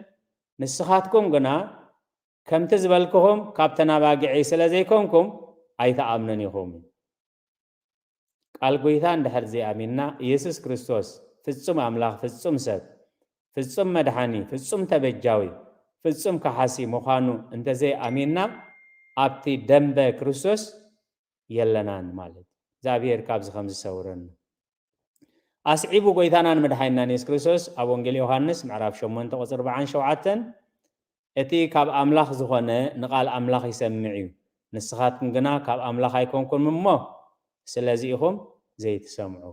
ንስኻትኩም ግና ከምቲ ዝበልክኹም ካብተን ኣባጊዐይ ስለ ዘይኮንኩም ኣይትኣምኑን ኢኹም። ቃል ጎይታ እንድሕር ዘይኣሚንና፣ ኢየሱስ ክርስቶስ ፍጹም ኣምላኽ፣ ፍጹም ሰብ፣ ፍጹም መድሓኒ፣ ፍጹም ተበጃዊ፣ ፍጹም ከሓሲ ምዃኑ እንተዘይኣሚንና፣ ኣብቲ ደንበ ክርስቶስ የለናን ማለት እዩ። እግዚኣብሔር ካብዚ ከም ዝሰውረና። ኣስዒቡ ጎይታናን መድሓኒናን የሱስ ክርስቶስ ኣብ ወንጌል ዮሃንስ ምዕራፍ ሸሞንተ ቁጽሪ ኣርብዓን ሸውዓተን፣ "እቲ ካብ ኣምላኽ ዝኾነ ንቓል ኣምላኽ ይሰምዕ እዩ። ንስኻትኩም ግና ካብ ኣምላኽ ኣይኮንኩምን እሞ፣ ስለዚ ኢኹም ዘይትሰምዑ።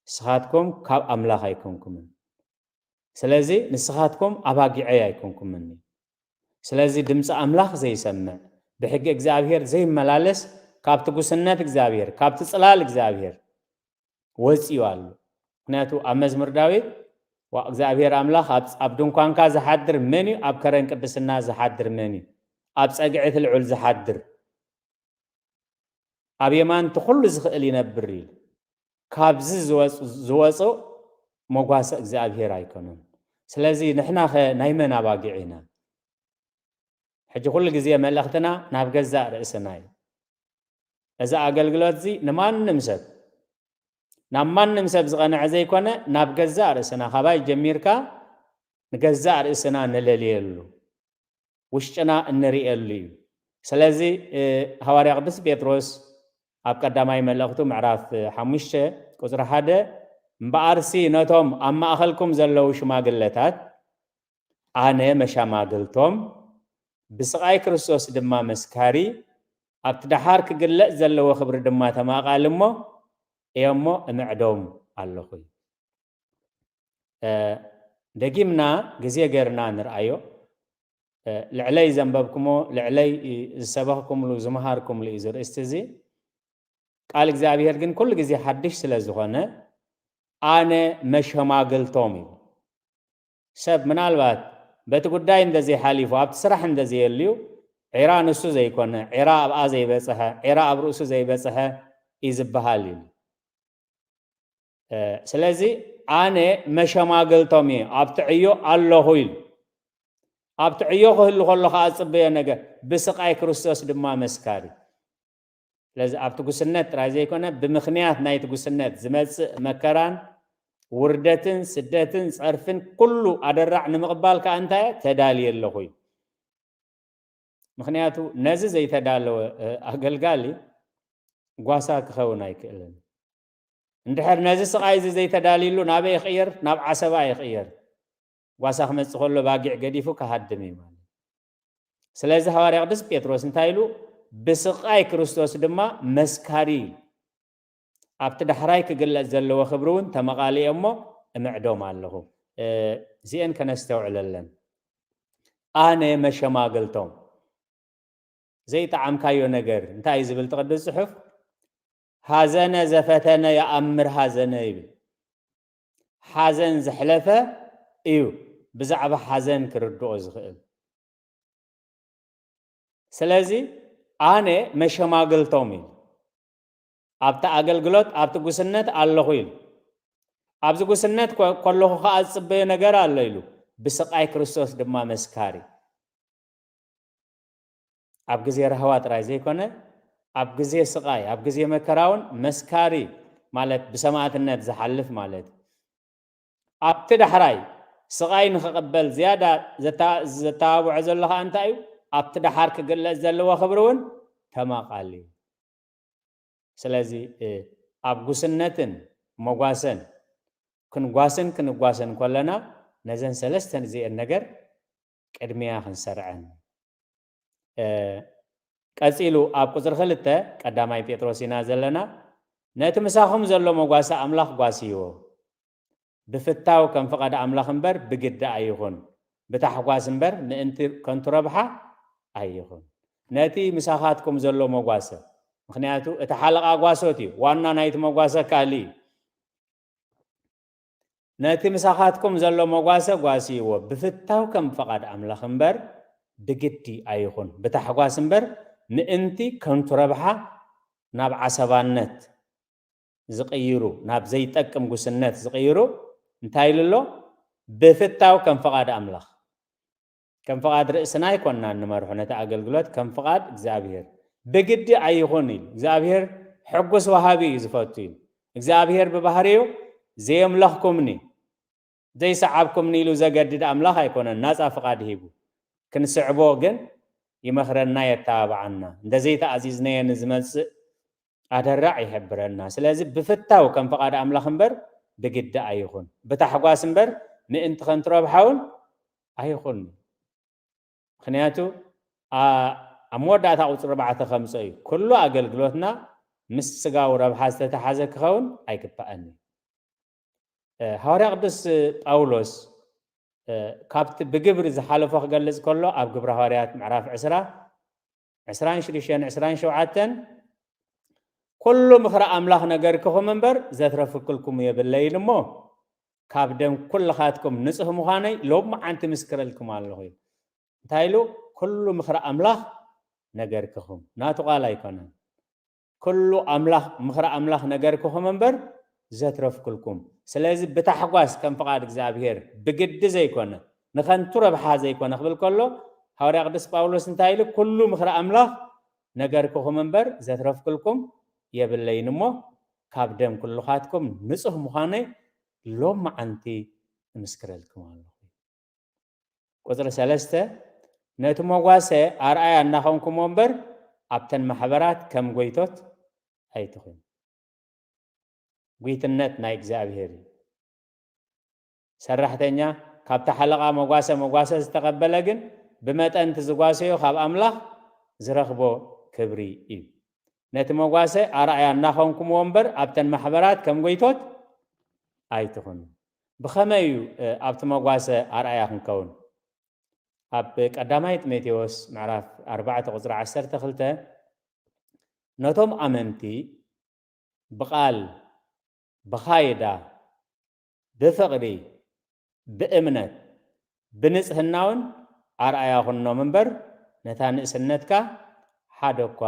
ንስኻትኩም ካብ ኣምላኽ ኣይኮንኩምን። ስለዚ ንስኻትኩም ኣባጊዐይ ኣይኮንኩምን እዩ። ስለዚ ድምፂ ኣምላኽ ዘይሰምዕ፣ ብሕጊ እግዚኣብሔር ዘይመላለስ፣ ካብቲ ጉስነት እግዚኣብሔር፣ ካብቲ ጽላል እግዚኣብሔር ወፂኡ ኣሎ." ምክንያቱ ኣብ መዝሙር ዳዊት፣ "ዋ እግዚኣብሔር ኣምላኽ፣ ኣብ፣ ኣብ ድንኳንካ ዝሓድር መን እዩ? ኣብ ከረን ቅድስና ዝሓድር መን እዩ? ኣብ ጸግዒ እቲ ልዑል ዝሓድር፣ ኣብ የማን እቲ ኩሉ ዝኽእል ይነብር" ኢሉ። ካብዚ ዝወፅ-፣ ዝወፁ መጓሰ እግዚኣብሔር ኣይኮነን። ስለዚ ንሕና ኸ ናይ መን ኣባጊዕ ኢና? ሕጂ ኩሉ ግዜ መልእኽትና ናብ ገዛእ ርእስና እዩ። እዚ ኣገልግሎት እዚ ንማንም ሰብ፣ ናብ ማንም ሰብ ዝቐንዐ ዘይኮነ፣ ናብ ገዛእ ርእስና፣ ካባይ ጀሚርካ ንገዛእ ርእስና ንለልየሉ፣ ውሽጥና እንርእየሉ እዩ። ስለዚ፣ እ፣ ሃዋርያ ቅዱስ ጴጥሮስ ኣብ ቀዳማይ መልእኽቱ ምዕራፍ ሓሙሽተ ቁጽሪ ሓደ፣ "እምበኣርሲ ነቶም ኣብ ማእከልኩም ዘለዉ ሽማግለታት፣ ኣነ መሸማግልቶም፣ ብስቓይ ክርስቶስ ድማ መስካሪ፣ ኣብቲ ደሓር ክግለጽ ዘለዎ ክብሪ ድማ ተማቓሊ እሞ፣ እየሞ እምዕዶም ኣለኹ" እዩ። እ፣ ደጊምና ግዜ ገርና ንርኣዮ። እ፣ ልዕለይ ዘንበብኩሞ፣ ልዕለይ ዝሰበኽኩምሉ፣ ዝመሃርኩምሉ እዩ ዝርእስቲ እዚ። ቃል እግዚኣብሔር ግን ኩሉ ግዜ ሓድሽ ስለ ዝኾነ፣ ኣነ መሸማግልቶም እዩ። ሰብ ምናልባት በቲ ጉዳይ እንተዘይሓሊፉ፣ ኣብቲ ስራሕ እንተዘየልዩ፣ ዒራ ንሱ ዘይኮነ፣ ዒራ ኣብኣ ዘይበጽሐ፣ ዒራ ኣብ ርእሱ ዘይበጽሐ እዩ ዝበሃል እዩ። እ፣ ስለዚ ኣነ መሸማገልቶም እየ፣ ኣብቲ ዕዮ ኣለኹ ኢሉ። ኣብቲ ዕዮ ክህሉ ከሎ ከኣ ዝጽበዮ ነገር፣ ብስቓይ ክርስቶስ ድማ መስካሪ። ስለዚ ኣብቲ ጉስነት ጥራይ ዘይኮነ፣ ብምኽንያት ናይቲ ጉስነት ዝመጽእ መከራን ውርደትን ስደትን ጸርፍን ኩሉ ኣደራዕ ንምቕባል ከኣ እንታይ እየ? ተዳልየ ኣለኹ ኢሉ። ምኽንያቱ ነዚ ዘይተዳለወ፣ እ፣ ኣገልጋሊ ጓሳ ክኸውን ኣይክእልን። እንድሕር ነዚ ስቓይ እዚ ዘይተዳልዩሉ ናበይ ይቕየር? ናብ ዓሰባ ይቕየር። ጓሳ ክመጽእ ከሎ ባጊዕ ገዲፉ ክሃድም እዩ ማለት። ስለዚ ሃዋርያ ቅዱስ ጴጥሮስ እንታይ ኢሉ? "ብስቓይ ክርስቶስ ድማ መስካሪ፣ ኣብቲ ዳሕራይ ክግለጽ ዘለዎ ክብሪ እውን ተመቓሊ እየ እሞ እምዕዶም ኣለኹ።" እ፣ እዚአን ከነስተውዕለለን። ኣነ መሸማገልቶም። ዘይጠዓምካዮ ነገር እንታይ እዩ ዝብል እቲ ቅዱስ ጽሑፍ? "ሐዘነ ዘፈተነ የአምር ሐዘነ" ይብል። ሓዘን ዘሕለፈ እዩ ብዛዕባ ሓዘን ክርድኦ ዝኽእል። ስለዚ ኣነ መሸማግልቶም እዩ። ኣብቲ ኣገልግሎት፣ ኣብቲ ጉስነት ኣለኹ ኢሉ። ኣብዚ ጉስነት ኮ-፣ ከለኹ ኸኣ ዝጽበዮ ነገር ኣሎ ኢሉ። ብስቓይ ክርስቶስ ድማ መስካሪ። ኣብ ግዜ ራህዋ ጥራይ ዘይኮነ፣ ኣብ ግዜ ስቓይ፣ ኣብ ግዜ መከራ እውን መስካሪ ማለት ብሰማእትነት ዝሓልፍ ማለት እዩ። ኣብቲ ዳሕራይ ስቓይ ንኽቕበል ዝያዳ ዘታ-፣ ዘተባብዖ ዘሎ ኸኣ እንታይ እዩ? ኣብቲ ደሓር ክግለጽ ዘለዎ ክብሪ እውን ተማቓሊ እዩ። ስለዚ፣ እ፣ ኣብ ጉስነትን መጓሰን ክንጓስን ክንጓሰን ከለና ነዘን ሰለስተን እዚአን ነገር ቅድሚያ ክንሰርዐን። እ፣ ቀጺሉ ኣብ ቁጽሪ ክልተ ቀዳማይ ጴጥሮስ ኢና ዘለና። ነቲ ምሳኹም ዘሎ መጓሰ ኣምላኽ ጓስይዎ። ብፍታው ከም ፍቓድ ኣምላኽ እምበር ብግዲ ኣይኹን። ብታሕጓስ እምበር ምእንቲ ከንቱ ረብሓ ኣይኹን። ነቲ ምሳኻትኩም ዘሎ መጓሰ፣ ምኽንያቱ እቲ ሓለቓ ጓሶት እዩ፣ ዋና ናይቲ መጓሰ ካልእ እዩ። ነቲ ምሳኻትኩም ዘሎ መጓሰ ጓስይዎ፣ ብፍታው ከም ፍቓድ ኣምላኽ እምበር ብግዲ ኣይኹን። ብታሕጓስ እምበር ምእንቲ ከንቱ ረብሓ ናብ ዓሰባነት ዝቕይሩ፣ ናብ ዘይጠቅም ጉስነት ዝቕይሩ እንታይ ኢሉ ኣሎ? ብፍታው ከም ፍቓድ ኣምላኽ። ከም ፍቓድ ርእስና ኣይኮንናን ንመርሖ ነቲ ኣገልግሎት፣ ከም ፍቓድ እግዚኣብሔር። ብግዲ ኣይኹን ኢሉ። እግዚኣብሔር ሕጉስ ወሃቢ እዩ ዝፈቱ እዩ። እግዚኣብሔር ብባህሪኡ ዘየምለኽኩምኒ፣ ዘይሰዓብኩምኒ ኢሉ ዘገድድ ኣምላኽ ኣይኮነን። ናጻ ፍቓድ ሂቡ። ክንስዕቦ ግን ይመኽረና፣ የተባብዓና። እንተዘይተኣዚዝናዮ ንዝመጽእ ኣደራዕ ይሕብረና። ስለዚ ብፍታው ከም ፍቓድ ኣምላኽ እምበር ብግዲ ኣይኹን። ብታሕጓስ እምበር ምእንቲ ከንቱ ረብሓ እውን ኣይኹን። ምኽንያቱ፣ ኣ-፣ ኣብ መወዳእታ ቁጽሪ ኣርባዕተ ከምጽኦ እዩ። ኩሉ ኣገልግሎትና ምስ ስጋዊ ረብሓ ዝተተሓዘ ክኸውን ኣይግባእን እዩ። እ፣ ሃዋርያ ቅዱስ ጳውሎስ፣ እ፣ ካብቲ ብግብሪ ዝሓለፎ ክገልጽ ከሎ፣ ኣብ ግብረ ሃዋርያት ምዕራፍ ዕስራ፣ ዕስራን ሽዱሽተን፣ ዕስራን ሸውዓተን፣ "ኩሉ ምኽሪ ኣምላኽ ነገርክኹም እምበር ዘትረፍክልኩም የብለይን እሞ፣ ካብ ደም ኩልኻትኩም ንጹህ ምዃነይ ሎሚ መዓንቲ ምስክረልኩም ኣለኹ" ኢሉ። እንታይ ኢሉ? "ኩሉ ምኽሪ ኣምላኽ ነገርክኹም"። ናቱ ቃል ኣይኮነን። "ኩሉ ኣምላኽ፣ ምኽሪ ኣምላኽ ነገርክኹም እምበር ዘትረፍክልኩም"። ስለዚ ብታሕጓስ ከም ፍቓድ እግዚኣብሔር፣ ብግዲ ዘይኮነ፣ ንኸንቱ ረብሓ ዘይኮነ ክብል ከሎ፣ ሃዋርያ ቅዱስ ጳውሎስ እንታይ ኢሉ? "ኩሉ ምኽሪ ኣምላኽ ነገርክኹም እምበር ዘትረፍክልኩም የብለይን እሞ፣ ካብ ደም ኩልኻትኩም ንጹህ ምዃነይ ሎም መዓንቲ እምስክረልኩም ኣለኹ።" ቁጽሪ ሰለስተ፣ "ነቲ መጓሰ ኣርኣያ እናኾንኩሞ እምበር ኣብተን ማሕበራት ከም ጎይቶት ኣይትኹኑ።" ጉይትነት ናይ እግዚኣብሔር እዩ። ሰራሕተኛ ካብቲ ሓለቓ መጓሰ መጓሰ ዝተቐበለ ግን ብመጠን እቲ ዝጓሰዮ ካብ ኣምላኽ ዝረኽቦ ክብሪ እዩ። "ነቲ መጓሰ ኣርኣያ እናኾንኩምዎ እምበር ኣብተን ማሕበራት ከም ጎይቶት ኣይትኹኑ።" ብኸመይ እዩ፣ እ፣ ኣብቲ መጓሰ ኣርኣያ ክንከውን? ኣብ ቀዳማይ ጢሞቴዎስ ምዕራፍ ኣርባዕተ ቁጽሪ ዓሰርተ ክልተ፣ "ነቶም ኣመንቲ ብቓል፣ ብኻይዳ፣ ብፍቕሪ፣ ብእምነት፣ ብንጽህናውን ኣርኣያ ኩኖም እምበር፣ ነታ ንእስነትካ ሓደ እኳ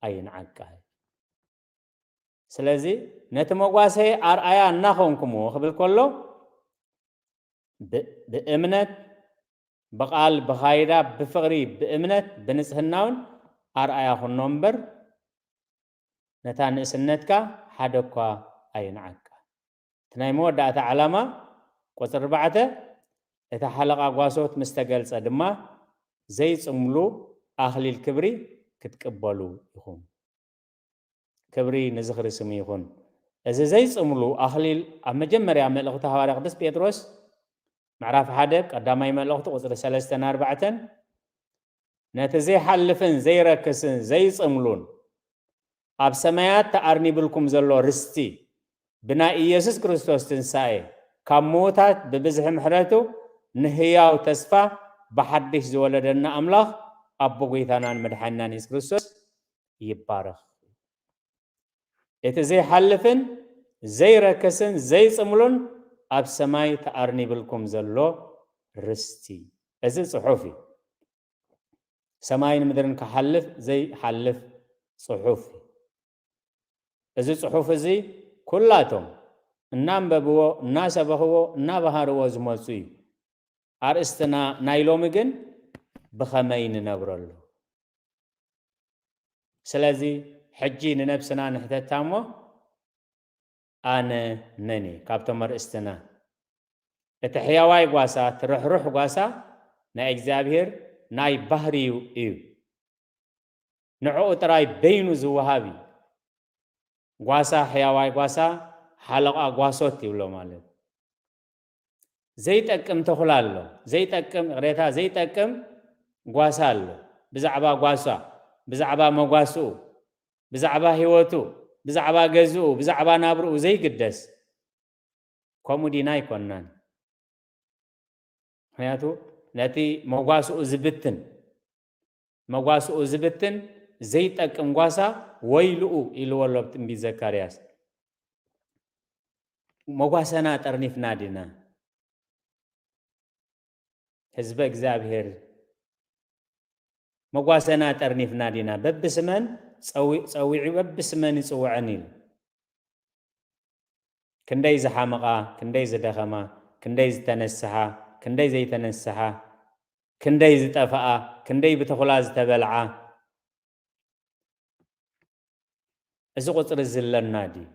ኣይንዓቃ።" ስለዚ ነቲ መጓሰ ኣርኣያ እናኾንኩምዎ ክብል ከሎ፣ ብ-፣ ብእምነት፣ ብቓል፣ ብኻይዳ፣ ብፍቕሪ፣ ብእምነት፣ ብንጽህናውን ኣርኣያ ኩኖም እምበር፣ ነታ ንእስነትካ ሓደ እኳ ኣይንዓቃ። እቲ ናይ መወዳእታ ዓላማ፣ ቁጽሪ ኣርባዕተ፣ እቲ ሓለቓ ጓሶት ምስ ተገልጸ ድማ፣ ዘይጽምሉ ኣኽሊል ክብሪ ክትቅበሉ ኢኹም። ክብሪ ንዝኽሪ ስሙ ይኹን። እዚ ዘይጽምሉ ኣኽሊል ኣብ መጀመርያ መልእኽቲ ሃዋርያ ቅዱስ ጴጥሮስ ምዕራፍ ሓደ ቀዳማይ መልእኽቱ ቁጽሪ ሰለስተን ኣርባዕተን፣ "ነቲ ዘይሓልፍን ዘይረክስን ዘይጽምሉን ኣብ ሰማያት ተኣርኒብልኩም ዘሎ ርስቲ ብናይ ኢየሱስ ክርስቶስ ትንሳኤ ካብ ምዉታት ብብዝሒ ምሕረቱ ንህያው ተስፋ ብሓድሽ ዝወለደና ኣምላኽ ኣቦ ጐይታናን መድሓኒናን የሱስ ክርስቶስ ይባረኽ። እቲ ዘይሓልፍን ዘይረክስን ዘይጽምሉን ኣብ ሰማይ ተኣርኒብልኩም ዘሎ ርስቲ"። እዚ ጽሑፍ እዩ። ሰማይን ምድርን ክሓልፍ ዘይሓልፍ ጽሑፍ እዩ። እዚ ጽሑፍ እዚ ኩላቶም እናንበብዎ፣ እናሰበኽዎ፣ እናበሃርዎ ዝመጹ እዩ። ኣርእስትና ናይ ሎሚ ግን ብኸመይ ንነብረሉ? ስለዚ ሕጂ ንነብስና ንሕተታ እሞ፣ ኣነ መን እየ? ካብቶም ኣርእስትና፣ እቲ ሕያዋይ ጓሳ፣ እቲ ርሕሩሕ ጓሳ ናይ እግዚኣብሔር ናይ ባህሪዩ እዩ። ንዕኡ ጥራይ በይኑ ዝወሃብ እዩ። ጓሳ፣ ሕያዋይ ጓሳ፣ ሓለቓ ጓሶት ይብሎ ማለት። ዘይጠቅም ተኹላ ኣሎ። ዘይጠቅም፣ ይቕሬታ፣ ዘይጠቅም ጓሳ ኣሎ። ብዛዕባ ጓሳ፣ ብዛዕባ መጓስኡ፣ ብዛዕባ ህይወቱ፣ ብዛዕባ ገዝኡ፣ ብዛዕባ ናብርኡ ዘይግደስ። ከምኡ ዲና ኣይኮንናን? ምኽንያቱ ነቲ መጓስኡ ዝብትን፣ መጓስኡ ዝብትን ዘይጠቅም ጓሳ ወይልኡ ኢልዎ ኣሎ ኣብ ትንቢት ዘካርያስ። መጓሰና ጠርኒፍና ዲና? ህዝበ እግዚኣብሔር፣ መጓሰና ጠርኒፍና ዲና? በብስመን ጸዊ-፣ ጸዊዑ በብስመን ይጽውዐን ኢሉ። ክንደይ ዝሓመቓ፣ ክንደይ ዝደኸማ፣ ክንደይ ዝተነስሓ፣ ክንደይ ዘይተነስሓ፣ ክንደይ ዝጠፍኣ፣ ክንደይ ብተኹላ ዝተበልዓ፣ እዚ ቁጽሪ ዝለና ድዩ?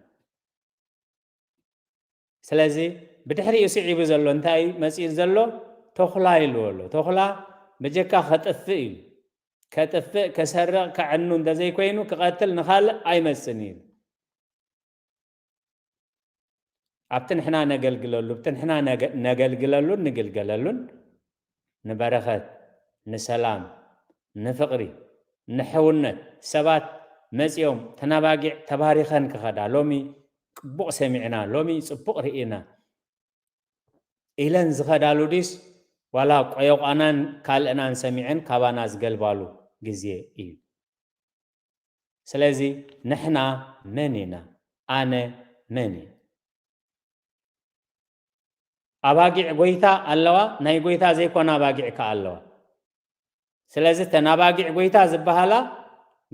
ስለዚ ብድሕሪኡ ስዒቡ ዘሎ እንታይ እዩ መጺኡ ዘሎ? ተኹላ ኢልዎ ኣሎ። ተኹላ በጀካ ከጥፍእ እዩ። ከጥፍእ፣ ከሰርቕ፣ ከዕኑ እንተዘይኮይኑ ክቐትል ንኻልእ ኣይመጽን እዩ። ኣብቲ ንሕና ነገልግለሉ፣ ኣብቲ ንሕና ነገ-፣ ነገልግለሉን ንግልገለሉን ንበረኸት፣ ንሰላም፣ ንፍቕሪ፣ ንሕውነት ሰባት መጺኦም ተናባጊዕ ተባሪኸን ክኸዳ፣ ሎሚ ጽቡቕ ሰሚዕና፣ ሎሚ ጽቡቕ ርኢና ኢለን ዝኸዳሉ ድዩስ ዋላ ቆየቋናን ካልእናን ሰሚዐን ካባና ዝገልባሉ ግዜ እዩ? ስለዚ ንሕና መን ኢና? ኣነ መን እየ? ኣባጊዕ ጎይታ ኣለዋ፣ ናይ ጎይታ ዘይኮና ኣባጊዕ ከኣ ኣለዋ። ስለዚ እተን ኣባጊዕ ጎይታ ዝበሃላ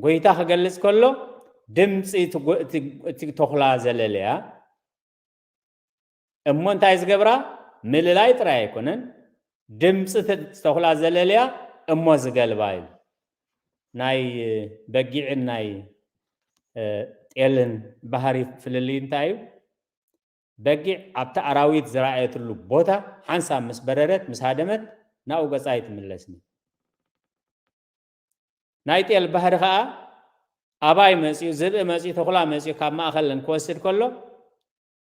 ጎይታ ክገልጽ ከሎ ድምጺ እቲ ጎ-፣ እቲ፣ እቲ ተኹላ ዘለለያ እሞ እንታይ ዝገብራ? ምልላይ ጥራይ ኣይኮነን፣ ድምፂ ተ-፣ ተኹላ ዘለልያ እሞ ዝገልባ ኢሉ። ናይ በጊዕን ናይ፣ እ፣ ጤልን ባህሪ ፍልልይ እንታይ እዩ? በጊዕ ኣብቲ ኣራዊት ዝረኣየትሉ ቦታ ሓንሳብ ምስ በረረት፣ ምስ ሃደመት፣ ናብኡ ገጻ ኣይትምለስን። ናይ ጤል ባህሪ ኸኣ ኣባይ መጺኡ፣ ዝብኢ መጺኡ፣ ተኹላ መጺኡ ካብ ማእኸለን ክወስድ ከሎ፣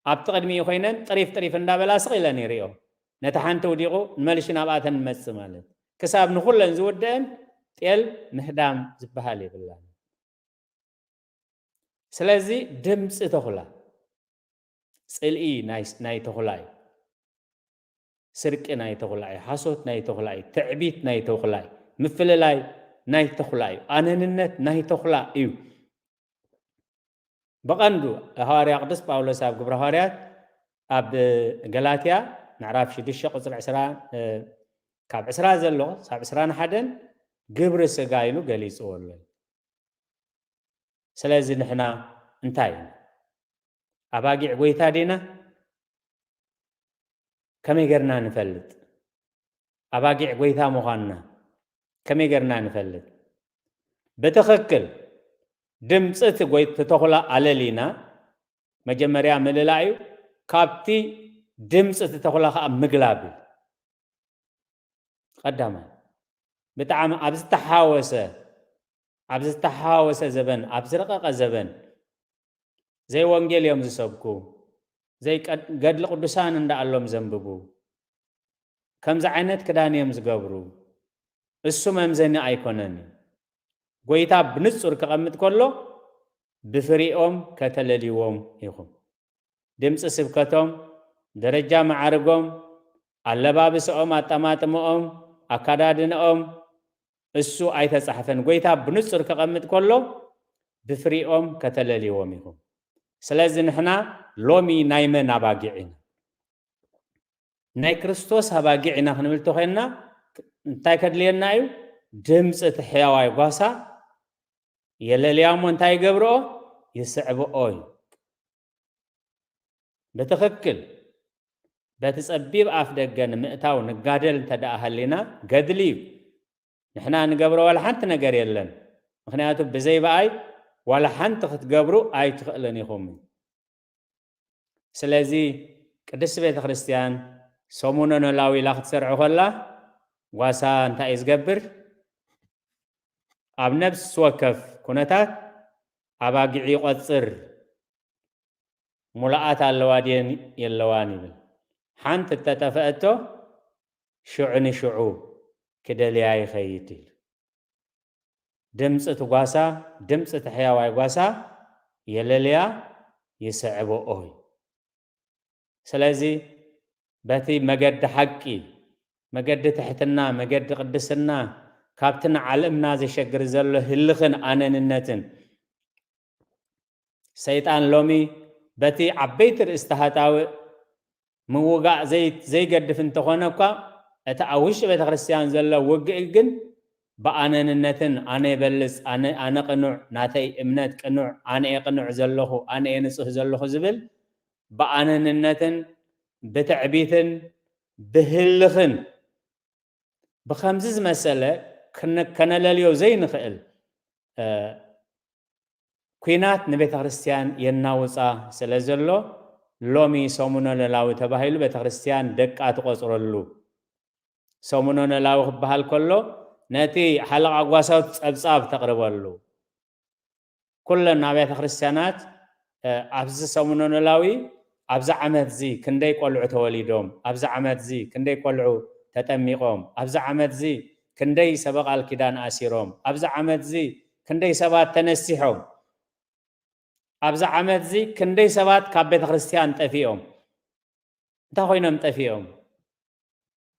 ኣብቲ ቅድሚኡ ኮይነን ጥሪፍ ጥሪፍ እንዳበላ ስቕ ኢለን ይሪኦ። ነታ ሓንቲ ውዲቑ ንመልሺ ናብኣተን ንመጽእ ማለት። ክሳብ ንኹለን ዝውድአን ጤል ምህዳም ዝበሃል የብላን። ስለዚ ድምፂ ተኹላ፣ ፅልኢ ናይ፣ ናይ ተኹላ እዩ። ስርቂ ናይ ተኹላ እዩ። ሓሶት ናይ ተኹላ እዩ። ትዕቢት ናይ ተኹላ እዩ። ምፍልላይ ናይ ተኹላ እዩ። ኣነንነት ናይ ተኹላ እዩ። ብቐንዱ ሃዋርያ ቅዱስ ጳውሎስ ኣብ ግብረ ሃዋርያት ኣብ ገላትያ ምዕራፍ ሽዱሽተ ቁፅሪ ዕስራ፣ እ፣ ካብ ዕስራ ዘሎ ክሳብ ዕስራን ሓደን ግብሪ ስጋ ኢሉ ገሊፅዎ ኣሎ። ስለዚ ንሕና እንታይ ኢና? ኣባጊዕ ጎይታ ዲና? ከመይ ጌርና ንፈልጥ? ኣባጊዕ ጎይታ ምዃንና ከመይ ጌርና ንፈልጥ? ብትኽክል ድምፂ እቲ ጎይ-፣ እቲ ተኹላ ኣለሊና መጀመርያ ምልላእ እዩ። ካብቲ ድምፂ እቲ ተኹላ ከዓ ምግላብ እዩ። ቀዳማይ፣ ብጣዕሚ ኣብ ዝተሓወሰ፣ ኣብ ዝተሓወሰ ዘበን፣ ኣብ ዝረቐቐ ዘበን፣ ዘይወንጌል እዮም ዝሰብኩ፣ ዘይቀድ-፣ ገድሊ ቅዱሳን እንዳኣሎም ዘንብቡ፣ ከምዚ ዓይነት ክዳን እዮም ዝገብሩ፣ እሱ መምዘኒ ኣይኮነን እዩ። ጎይታ ብንጹር ከቐምጥ ከሎ፣ ብፍሪኦም ከተለልይዎም ኢኹም። ድምፂ ስብከቶም፣ ደረጃ መዓርጎም፣ ኣለባብስኦም፣ ኣጠማጥምኦም፣ ኣካዳድንኦም እሱ ኣይተጻሕፈን። ጎይታ ብንጹር ከቐምጥ ከሎ ብፍሪኦም ከተለልይዎም ኢኹም። ስለዚ ንሕና ሎሚ ናይ መን ኣባጊዕ ኢና? ናይ ክርስቶስ ኣባጊዕ ኢና ክንብል ተኾይንና እንታይ ከድልየና እዩ? ድምፂ እቲ ሕያዋይ ጓሳ የለልያ እሞ እንታይ ይገብርኦ? ይስዕብኦ እዩ። ብትኽክል በቲ ጸቢብ ኣፍ ደገ ንምእታው ንጋደል እንተ ደኣ ሃሊና ገድሊ እዩ። ንሕና ንገብሮ ዋላ ሓንቲ ነገር የለን። ምኽንያቱ ብዘይ ብኣይ ዋላ ሓንቲ ክትገብሩ ኣይትኽእልን ኢኹም። ስለዚ ቅድስቲ ቤተ ክርስቲያን ሰሙነ ኖላዊ ኢላ ክትሰርዖ ከላ ጓሳ እንታይ እዩ ዝገብር? ኣብ ነፍሲ ወከፍ ኩነታት ኣባጊዕ ይቖጽር። ሙሉኣት ኣለዋ ድየን የለዋን ይብል። ሓንቲ እተጠፍአቶ ሽዑ ንሽዑ ክደልያ ይኸይድ ኢሉ። ድምፂ እቲ ጓሳ፣ ድምፂ እቲ ሕያዋይ ጓሳ የለልያ፣ ይስዕብኦ እዩ። ስለዚ በቲ መገዲ ሓቂ፣ መገዲ ትሕትና፣ መገዲ ቅድስና፣ ካብቲ ንዓለምና ዘሸግር ዘሎ ህልኽን ኣነንነትን ሰይጣን ሎሚ በቲ ዓበይቲ ርእስቲ ሃጣውእ ምውጋእ ዘይ-፣ ዘይገድፍ እንተኾነ እኳ፣ እቲ ኣብ ውሽጢ ቤተ ክርስቲያን ዘሎ ውግእ ግን ብኣነንነትን ኣነ ይበልጽ፣ ኣነ ኣነ ቅኑዕ፣ ናተይ እምነት ቅኑዕ፣ ኣነ እየ ቅኑዕ ዘለኹ፣ ኣነ እየ ንጹህ ዘለኹ ዝብል ብኣነንነትን ብትዕቢትን ብህልኽን ብኸምዚ ዝመሰለ ከነለልዮ ዘይንኽእል ኲናት ንቤተ ክርስቲያን የናውፃ ስለ ዘሎ ሎሚ ሰሙነ ኖላዊ ተባሂሉ ቤተ ክርስቲያን ደቃ ትቆፅረሉ። ሰሙነ ኖላዊ ክበሃል ከሎ ነቲ ሓለቓ ጓሶት ፀብፃብ ተቕርበሉ። ኩለን ኣብያተ ክርስቲያናት ኣብዚ ሰሙነ ኖላዊ ኣብዚ ዓመት እዚ ክንደይ ቆልዑ ተወሊዶም፣ ኣብዚ ዓመት እዚ ክንደይ ቆልዑ ተጠሚቖም፣ ኣብዚ ዓመት እዚ ክንደይ ሰበ ቃል ኪዳን ኣሲሮም፣ ኣብዚ ዓመት እዚ ክንደይ ሰባት ተነሲሖም፣ ኣብዚ ዓመት እዚ ክንደይ ሰባት ካብ ቤተ ክርስቲያን ጠፊኦም፣ እንታይ ኮይኖም ጠፊኦም?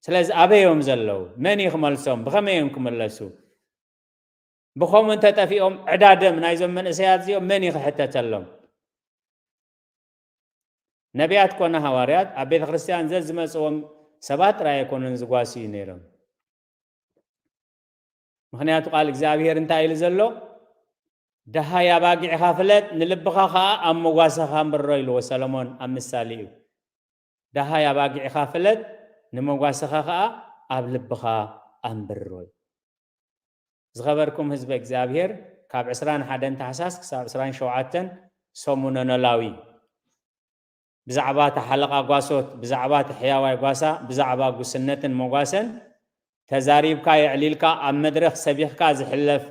ስለዚ ኣበይ እዮም ዘለዉ? መን እዩ ክመልሶም? ብኸመይ እዮም ክምለሱ? ብኸምኡ እንተጠፊኦም ዕዳ ደም ናይዞም መንእሰያት እዚኦም መን እዩ ክሕተተሎም? ነቢያት ኮነ ሃዋርያት ኣብ ቤተ ክርስቲያን ዘዝመፅዎም ሰባት ጥራይ ኣይኮኑን ዝጓስዩ ነይሮም። ምኽንያቱ ቃል እግዚኣብሔር እንታይ ኢሉ ዘሎ? ደሃይ ኣባጊዕኻ ፍለጥ፣ ንልብኻ ኸዓ ኣብ መጓሰኻ ኣንብሮ ኢልዎ ሰሎሞን ኣብ ምሳሌኡ። ደሃይ ኣባጊዕኻ ፍለጥ፣ ንመጓሰኻ ኸዓ ኣብ ልብኻ ኣንብሮ። ዝኸበርኩም ህዝበ እግዚኣብሔር፣ ካብ ዕስራን ሓደን ታሕሳስ ክሳብ ዕስራን ሸውዓተን ሰሙነ ኖላዊ ብዛዕባ እቲ ሓለቓ ጓሶት፣ ብዛዕባ እቲ ሕያዋይ ጓሳ፣ ብዛዕባ ጉስነትን መጓሰን ተዛሪብካ የዕሊልካ ኣብ መድረኽ ሰቢኽካ ዝሕለፍ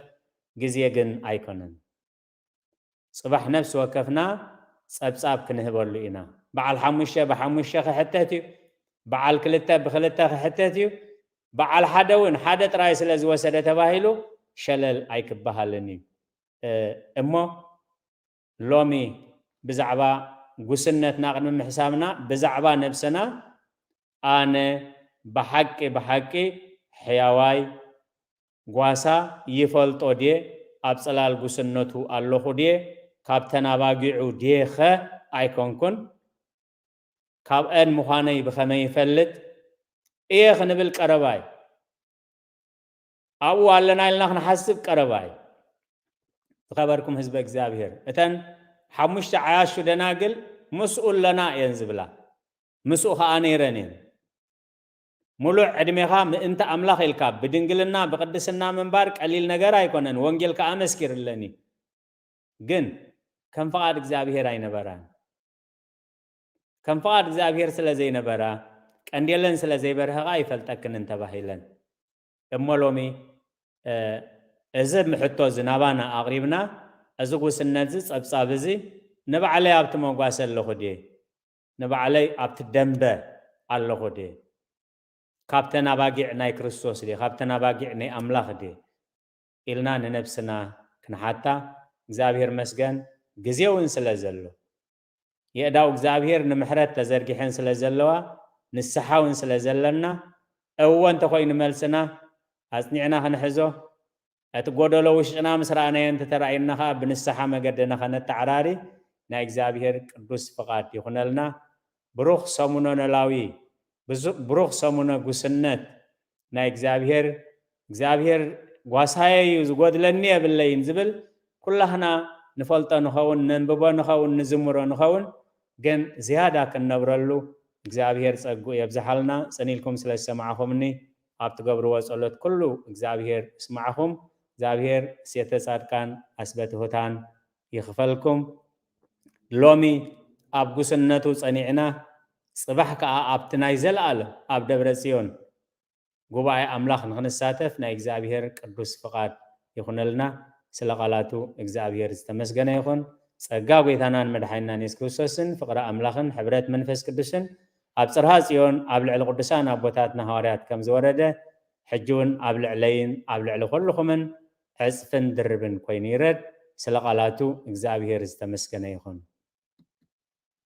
ግዜ ግን ኣይኮነን። ጽባሕ ነፍሲ ወከፍና ጸብጻብ ክንህበሉ ኢና። በዓል ሓሙሽተ ብሓሙሽተ ክሕተት እዩ። በዓል ክልተ ብክልተ ክሕተት እዩ። በዓል ሓደ እውን ሓደ ጥራይ ስለ ዝወሰደ ተባሂሉ ሸለል ኣይክበሃልን እዩ። እ፣ እሞ ሎሚ ብዛዕባ ጉስነትና ቅድሚ ምሕሳብና ብዛዕባ ነብስና ኣነ ብሓቂ ብሓቂ ሕያዋይ ጓሳ ይፈልጦ ድየ? ኣብ ጽላል ጉስነቱ ኣለኹ ድየ? ካብ ተናባጊዑ ድየ ኸ ኣይኮንኩን? ካብአን ምዃነይ ብኸመይ ይፈልጥ? እየ ክንብል ቀረባይ። ኣብኡ ኣለና ኢልና ክንሓስብ ቀረባይ። ዝኸበርኩም ህዝበ እግዚኣብሔር፣ እተን ሓሙሽተ ዓያሹ ደናግል ምስኡ ኣለና እየን ዝብላ። ምስኡ ኸዓ ነይረን እየን። ሙሉእ ዕድሜኻ ምእንቲ ኣምላኽ ኢልካ ብድንግልና ብቅድስና ምንባር ቀሊል ነገር ኣይኮነን። ወንጌል ከኣ መስኪርለኒ። ግን ከም ፍቓድ እግዚኣብሔር ኣይነበራን። ከም ፍቓድ እግዚኣብሔር ስለ ዘይነበራ፣ ቀንዴለን ስለ ዘይበርሀ ኸኣ ይፈልጠክንን ተባሂለን። እሞ ሎሚ፣ እ፣ እዚ ምሕቶ እዚ ናባና ኣቕሪብና፣ እዚ ጉስነት እዚ፣ ጸብጻብ እዚ፣ ንባዕለይ ኣብቲ መጓሰ ኣለኹ ድየ? ንባዕለይ ኣብቲ ደንበ ኣለኹ ድየ? ካብተን ኣባጊዕ ናይ ክርስቶስ ድየ? ካብተን ኣባጊዕ ናይ ኣምላኽ ድየ? ኢልና ንነብስና ክንሓታ፣ እግዚኣብሔር መስገን፣ ግዜ እውን ስለ ዘሎ። የእዳው እግዚኣብሔር ንምሕረት ተዘርጊሐን ስለ ዘለዋ፣ ንስሓ እውን ስለ ዘለና፣ እወ እንተኾይኑ መልስና ኣጽኒዕና ክንሕዞ፣ እቲ ጎደሎ ውሽጥና ምስ ረኣናዮ እንተተራእዩና ኸኣ ብንስሓ መገድና ኸነተዓራሪ ናይ እግዚኣብሔር ቅዱስ ፍቓድ ይኹነልና። ብሩኽ ሰሙነ ኖላዊ፣ ብዙ-፣ ብሩኽ ሰሙነ ጉስነት ናይ እግዚኣብሔር፣ እግዚኣብሔር ጓሳየ እዩ ዝጎድለኒ የብለይን ዝብል ኩላህና ንፈልጦ ንኸውን፣ ነንብቦ ንኸውን፣ ንዝምሮ ንኸውን፣ ግን ዝያዳ ክንነብረሉ እግዚኣብሔር ጸግኡ የብዝሓልና። ጽን ኢልኩም ስለ ዝሰማዕኹምኒ ኣብ ትገብርዎ ጸሎት ኩሉ እግዚኣብሔር ይስማዕኹም። እግዚኣብሔር ሴተ ጻድቃን ኣስበ ትሑታን ይኽፈልኩም። ሎሚ ኣብ ጉስነቱ ጸኒዕና፣ ጽባሕ ከኣ ኣብቲ ናይ ዘለኣለም ኣብ ደብረ ጽዮን ጉባኤ ኣምላኽ ንኽንሳተፍ ናይ እግዚኣብሔር ቅዱስ ፍቓድ ይኹነልና። ስለ ቃላቱ እግዚኣብሔር ዝተመስገነ ይኹን። ጸጋ ጐይታናን መድሓኒናን የሱስ ክርስቶስን ፍቕሪ ኣምላኽን ሕብረት መንፈስ ቅዱስን ኣብ ጽርሃ ጽዮን ኣብ ልዕሊ ቅዱሳን ኣቦታትና ሃዋርያት ከም ዝወረደ፣ ሕጂ እውን ኣብ ልዕለይን ኣብ ልዕሊ ኩልኹምን ዕጽፍን ድርብን ኮይኑ ይረድ። ስለ ቃላቱ እግዚኣብሔር ዝተመስገነ ይኹን።